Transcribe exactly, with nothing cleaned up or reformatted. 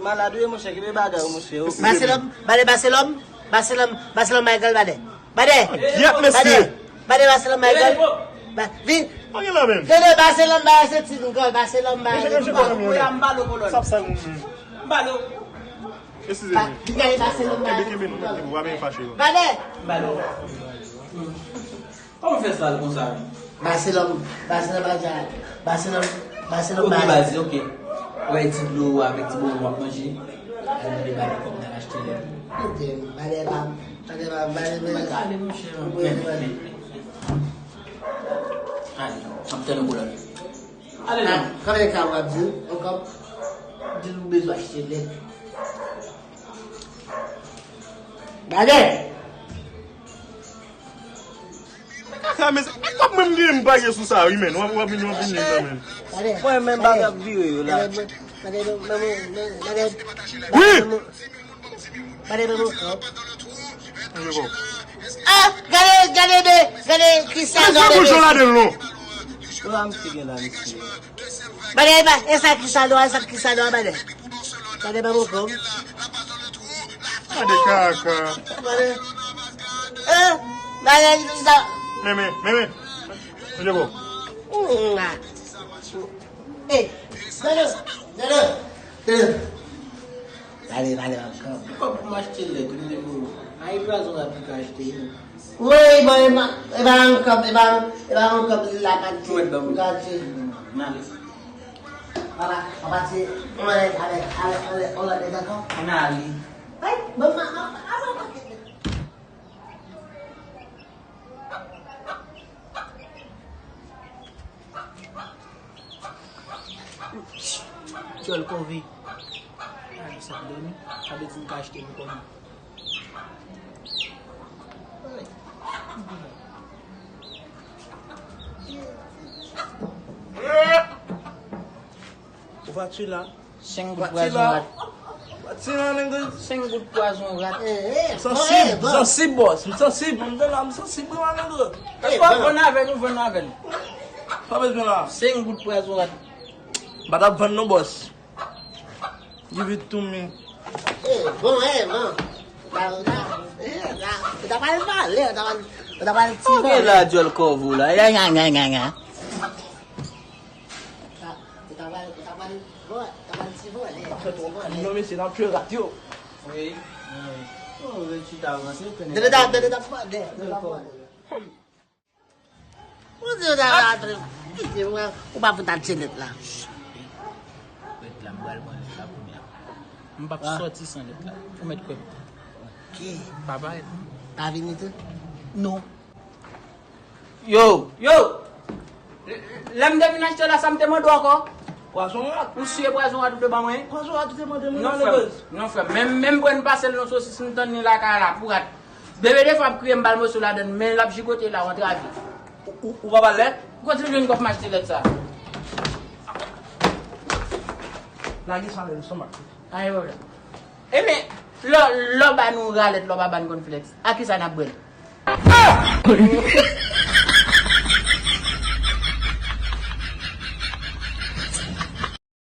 Malad ou ye, monchè, kenbe bagay ou, monchè. Baselòm, bade Baselòm, Baselòm, Baselòm Michael, bade. Bade. Gyèt, mesye. Bade, bade Baselòm Michael. Ba, vin. Pa gen la menm. Tande Baselòm, ba, se ti gòl, Baselòm, ba, se ti gòl. Sa ap sal moun menm. Eskize m. Vin gade Baselòm, ba, se ti gòl. Kenbe, kenbe nou, kenbe, w ap fache yo. Bade. Kòman fè sal konsa menm? Baselòm, Baselòm, Baselòm, Baselòm, ok, baz, ok. Wè, ti dlo avèk ti bonbon w ap manje. Al mande bale kòb nan achte lè. Bale pa, bale pa, bale pa. Mwen ka ale, monchè. Mwen, mwen. Ale, m ap tann ou pou lòt. Ale non. Konbyen ka w ap di? Yon kòb? Di nou bezwen achte lè. Bale! Kaka, men, e kòb mwen m genyen m pa gen sou sa, wi, men. W ap, w ap vin, w ap vin, men. Mwen menm bagay ap vire yo la. Wi! Gade, gade, gade, gade, kisa, gade, gade. Sa boujon ladan l non. Yo, a misye gen la, misye. Bade, e sa ki sa dwa, e sa ki sa dwa, bade. Bade, ba mwen kòb. Gade kaka. Bade. Eh, bade, ki sa. Men, men, men, men. Mwen de kòb. Mm, ah. Eh, bade, bade, bade. Bade, bade, ba mwen kòb. Kòb pou m achte lèt, wi, men bon. Ay, pwazon la pou ka achte, wi. Wi, bon, e pa, e pa yon kòb, e pa, e pa yon kòb li la pa di. Ou mèt ban m. Gade. Nan li. Papa, papa, ti, on lè, alè, alè, on lè, on lè, dakò? Ann ale. Ay, bon, ma, ma, ma, ma, ma. Dyòl kòve. Ay, sa dòmi. Sa vle di m ka achte pou kòb mwen. Ou pa tchwi la. Senk goud pwazon rat. Pati la, nèg. Senk goud pwazon rat. Sansib, sansib, bòs. M sansib, m te la, m sansib, wi, nèg. Èske w ap vann avè n ou vann avè n? Pa bezwen la. Senk goud pwazon rat. M pa t ap vann non, bòs. Give it to me. Eh, bon, eh, bon. Ou ta pral pale, ou ta pral, ou ta pral ti vòlè. Ou gen la, dyòl kòve w la. Ya, ya, ya, ya, ya. Ou ta pral, ou ta pral, bon, ou ta pral ti vòlè. Sa fè twò mal. Non, mesye, n ap tchwe rat yo. Wi, wi. Oh, ret chita avanse, pènè. Dede ta, dede ta, dede ta. Ou di w ta la, kite mwen, ou pa fout al tchelèt la. Kwèt la, m pral pran lèt la kounye a. M p ap sòti san lèt la. Ou mèt kwè m. Ok. Pa parèt. Pa vini tou? Non. Yo, yo! Lè m te vin achte la, sa m te mande w ankò? Pwazon rat. Ou siye pwazon rat ou te ban mwen? Pwazon rat ou te mande mwen. Non, frè m. Non, frè m. Menm, menm pran pase l nan sosis m tann li lakay la pou rat. Bebe defwa ap kriye m ba l moso ladann, men l ap jigote la, w antrave. Ou, ou, ou pa ba l lèt? Kote l jwenn kòb m achte lèt sa? Lage sa lè l sanm ak. Anyen pwoblèm. Ebyen, lè, lè w ba nou ralèt, lè w pa ba n kònflèks, a kisa n ap bwè l?